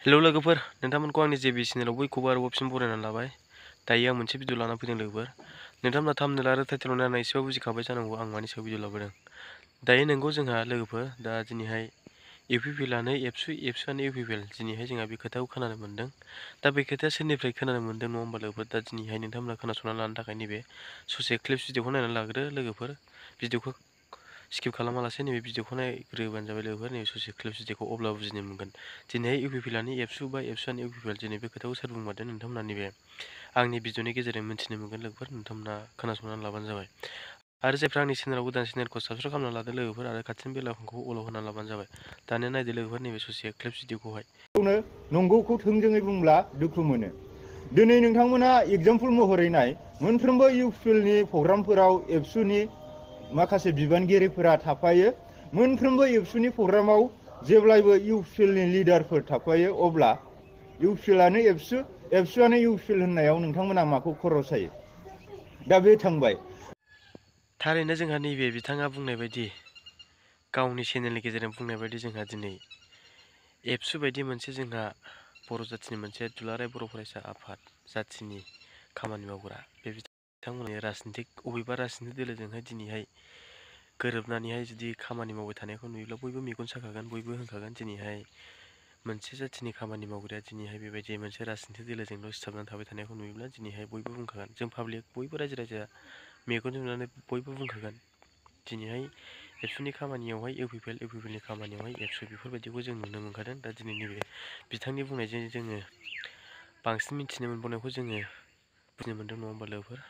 Hello लोगोफोर, नोंथांमोनखौ आंनि जेबि चेनेलाव बयखौबो आरोबाव फिन बरायनानै लाबाय। दायो आं मोनसे भिडिअ लाना फैदों लोगोफोर। नोंथांमोना थाम्बनेल आरो टाइटेलाव नायनानै एसेबाबो बुजिखाबाय जानांगौ आं मानि सायाव भिडिअ लाबोदों। दायो नोंगौ जोंहा लोगोफोर दा दिनैहाय इउपिपिएलआनो एबसुआनो इउपिपिएल दिनैहाय जोंहा बे खोथाखौ खोनानो मोन्दों। दा बे खोथाया सोरनिफ्राय खोनानो मोन्दों नङा होमबा लोगोफोर? दा दिनैहाय नोंथांमोना खोनासंना लानो थाखाय नैबे ससे क्लिप्स भिडिअखौ नायनानै लाग्रो लोगोफोर। भिडिअखौ स्किप खालामालासे नैबे भिडिअखौ नायग्रोबानो जाबाय लोगोफोर। नैबे ससे क्लिप्स भिडिअखौ अब्ला बुजिनो मोनगोन। दिनैहाय इउपिपिएलआनो एबसु बा एबसुआनो इउपिपिएल दिनै बे खोथाखौ सोर बुंमारदों नोंथांमोना नैबे आंनि भिडिअनि गेजेरजों मिन्थिनो मोनगोन लोगोफोर। नोंथांमोना खोनासंनानै लाबानो जाबाय। आरो जायफ्रा आंनि चेनेलाव गोदान चेनेलखौ साबस्क्राइब खालामना लादो लोगोफोर आरो खाथिनि बेल आइकनखौ अलाव होना लाबानो जाबाय। दानिया नायदो लोगोफोर नैबे ससे क्लिप्स भिडिअखौहाय। नंगौखौ थोंजोङै बुंब्ला दुखु मोनो। दिनै नोंथांमोना एगजामपोल महरै नाय, मोनफ्रोमबो इउपिपिएलनि प्रग्रामफोराव एबसुनि माखासे बिबानगिरिफोरा थाफायो। मोनफ्रोमबो एबसुनि प्रग्रामाव जेब्लायबो इउपिपिएलनि लिडारफोर थाफायो। अब्ला इउपिपिएलआनो एबसु, एबसुआनो इउपिपिएल होननायाव नोंथांमोना माखौ खर' सायो? दा बे थांबाय। थारैनो जोंहा नैबे बिथाङा बुंनाय बायदि गावनि चेनेलनि गेजेरजों बुंनाय बायदि जोंहा दिनै एबसु बायदि मोनसे जोंहा बर' जाथिनि मोनसे दुलाराय बर' फरायसा आफाद जाथिनि खामानि मावग्रा बे बिथांमोननि राजनितिक अबेबा राजनितिक दोलोजोंहाय दिनैहाय गोरोबनानैहाय जुदि खामानि मावबाय थानायखौ नुयोब्ला बयबो मेगन साखागोन, बयबो होनखागोन दिनैहाय मोनसे जाथिनि खामानि मावग्राया दिनैहाय बेबायदि मोनसे राजनितिक दोलोजोंल' सिथाबनानै थाबाय थानायखौ नुयोब्ला दिनैहाय बयबो बुंखागोन। जों पाब्लिक बयबो रायजो राजाया मेगनजों नुनानै बयबो बुंखागोन दिनैहाय एबसुनि खामानियावहाय इउपिपिएलनि खामानियावहाय एबसु बेफोरबायदिखौ जों नुनो मोनखादों। दा दिनै नैबे बिथांनि बुंनायजों जोङो बांसिन मिथिनो मोनबावनायखौ जोङो बुजिनो मोनदों नङा होमबा लोगोफोर?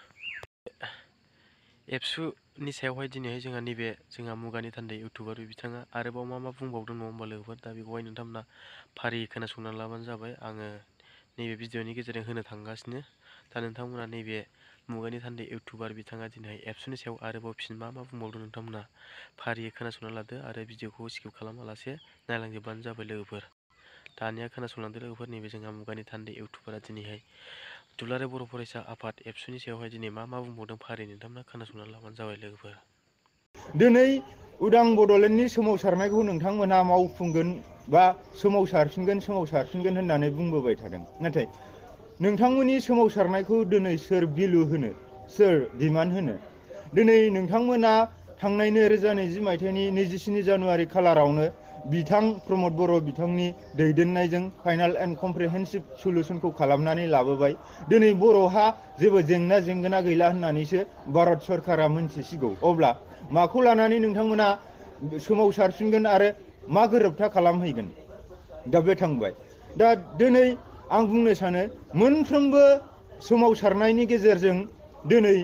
एबसुनि सायावहाय दिनैहाय जोंहा नैबे जोंहा मुगानि थान्दै इउटुबार बिथाङा आरोबाव मा बुंबावदों नङा होमबा लोगोफोर? दा बेखौहाय नोंथांमोना फारियै खोनासंनानै लाबानो जाबाय। आङो नैबे भिडिअनि गेजेरजों होनो थांगासिनो। दा नोंथांमोना नैबे मुगानि थान्दै इउटुबार बिथाङा दिनै एबसुनि सायाव आरोबाव फिन मा बुंबावदों नोंथांमोना फारियै खोनासंना लादो आरो भिडिअखौ स्किप खालामालासे नायलांजोबबानो जाबाय लोगोफोर। दानिया खोनासंलांदो लोगोफोर, नैबे जोंहा मुगानि थान्दै इउटुबारा दिनैहाय दुलाराय बर' फरायसा आफाद एबसुनि सायावहाय दिनै मा बुंबावदों फारियै नोंथांमोना खोनासंनानै लाबानो जाबाय लोगोफोर। दिनै उदां बड'लेण्डनि सोमावसारनायखौ नोंथांमोना मावफुंगोन बा सोमावसारफिनगोन होननानै बुंबोबाय थादों। नाथाय नोंथांमोननि सोमावसारनायखौ दिनै सोर बिलु होनो, सोर डिमान्ड होनो? दिनै नोंथांमोना थांनाय 2020 मायथाइनि 27 जानुवारि खालारावनो बिथां प्रमद बर' बिथांनि दैदेननायजों फाइनाल एन्ड कमप्रिहेन्सिभ सलुसनखौ खालामनानै लाबोबाय। दिनै बर'हा जेबो जेंना गैला होननानैसो भारत सरकारा मोनथिसिगौ। अब्ला माखौ लानानै नोंथांमोना सोमावसारफिनगोन आरो मा गोरोबथा खालामहैगोन? दा बे थांबाय। दा दिनै आं बुंनो सानो, मोनफ्रोमबो सोमावसारनायनि गेजेरजों दिनै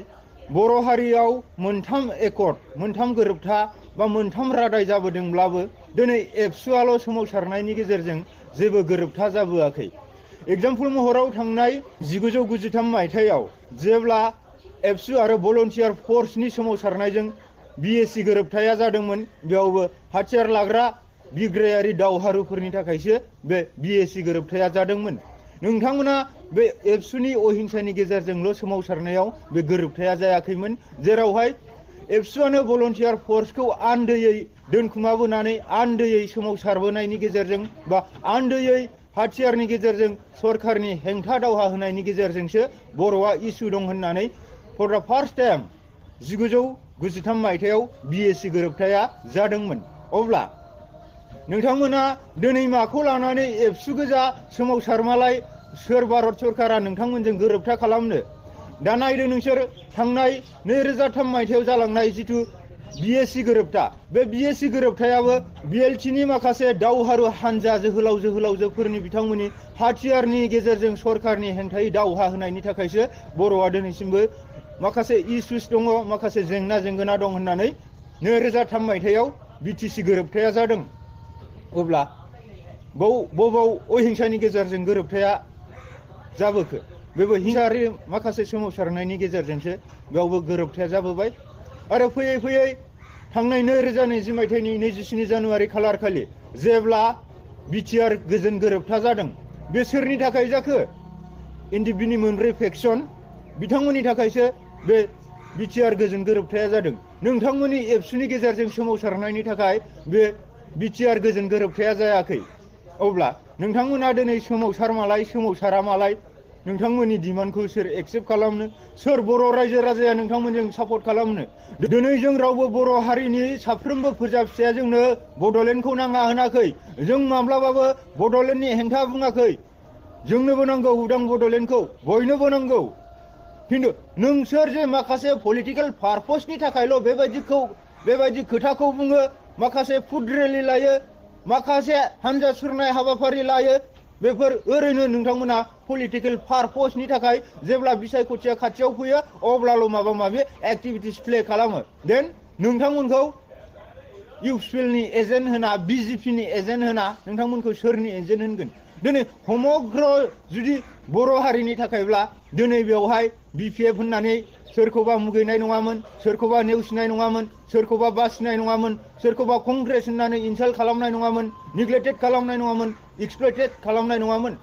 बर' हारियाव मोनथाम गोरोबथा बा मोनथाम रादाय जाबोदोंब्लाबो दिनै एबसुआल' सोमावसारनायनि गेजेरजों जेबो गोरोबथा जाबोआखै। एगजामपोल महराव थांनाय 1993 मायथाइयाव जेब्ला एबसु आरो भलन्टियार फर्सनि सोमावसारनायजों बिएसि गोरोबथाया जादोंमोन, बेयावबो हाथियार लाग्रा बिग्रायारि दावहारुफोरनि थाखायसो बे बिएसि गोरोबथाया जादोंमोन। नोंथांमोना बे एबसुनि अहिंसानि गेजेरजोंल' सोमावसारनायाव बे गोरोबथाया जायाखैमोन, जेरावहाय एबसुआनो भलन्टियार फर्सखौ आन्दोयै दोनखुमाबोनानै आन्दोयै सोमावसारबोनायनि गेजेरजों बा आन्दोयै हाथियारनि गेजेरजों सरकारनि हेंथा दावहा होनायनि गेजेरजोंसो बर'आ इसु दं होननानै फर दा फार्स्ट टाइम 1993 मायथाइयाव बिएसि गोरोबथाया जादोंमोन। अब्ला नोंथांमोना दिनै माखौ लानानै एबसु गोजा सोमावसारमालाय सोर भारत सरकारा नोंथांमोनजों गोरोबथा खालामनो? दा नायदो नोंसोर, थांनाय 2003 मायथाइयाव जालांनाय जिथु बिएसि गोरोबथा, बे बिएसि गोरोबथायाबो बिएलटिनि माखासे दावहारु हान्जा जोहोलावजोफोरनि बिथांमोननि हाथियारनि गेजेरजों सरकारनि हेंथायै दावहा होनायनि थाखायसो बर'आ दिनैसिमबो माखासे इसुस दङ, माखासे जेंना दं होननानै 2003 मायथाइयाव बिटिसि गोरोबथाया जादों। अब्ला बबाव अहिंसानि गेजेरजों गोरोबथाया जाबोखो? बेबो हिंसायारि माखासे सोमावसारनायनि गेजेरजोंसो बेयावबो गोरोबथाया जाबोबाय। आरो फैयै थांनाय 2020 मायथाइनि 27 जानुवारि खालारखालि जेब्ला बिटिआर गोजोन गोरोबथा जादों, बे सोरनि थाखाय जाखो? एनडिएफबिनि मोनब्रै फेक्सन बिथांमोननि थाखायसो बे बिटिआर गोजोन गोरोबथाया जादों। नोंथांमोननि एबसुनि गेजेरजों सोमावसारनायनि थाखाय बे बिटिआर गोजोन गोरोबथाया जायाखै। अब्ला नोंथांमोना दिनै सोमावसारमालाय सोमावसारा मालाय नोंथांमोननि डिमान्डखौ सोर एक्सेप्ट खालामनो सोर बर' रायजो राजाया नोंथांमोनजों सापर्ट खालामनो दिनै जों रावबो बर' हारिनि साफ्रोमबो फोरजा फिसाया जोंनो बड'लेण्डखौ नाङा होनाखै जों माब्लाबाबो बड'लेण्डनि हेंथा बुङाखै जोंनोबो नांगौ उदां बड'लेण्डखौ बयनोबो नांगौ खिन्थु नोंसोर जे माखासे पलिटिकेल पारपसनि थाखायल' बेबायदि खोथाखौ बुङो माखासे फुड रेलि लायो माखासे हानजा सुरनाय हाबाफारि लायो बेफोर ओरैनो नोंथांमोना पलिटिकेल पारपसनि थाखाय जेब्ला बिसायख'थिया खाथियाव फैयो अब्लाल' माबा माबि एक्टिभिटिस प्ले खालामो देन नोंथांमोनखौ इउपिएलनि एजेन्ट होना बिजेपिनि एजेन्ट होना नोंथांमोनखौ सोरनि एजेन्ट होनगोन दिनै समग्र जुदि बर' हारिनि थाखायब्ला दिनै बेवहाय बिपिएफ होननानै सोरखौबा मुगैनाय नङामोन सोरखौबा नेवसिनाय नङामोन सोरखौबा बासिनाय नङामोन सोरखौबा कंग्रेस होननानै इनसाल्ट खालामनाय नङामोन निग्लेक्टेड खालामनाय नङामोन एक्सप्लइटेड खालामनाय नङामोन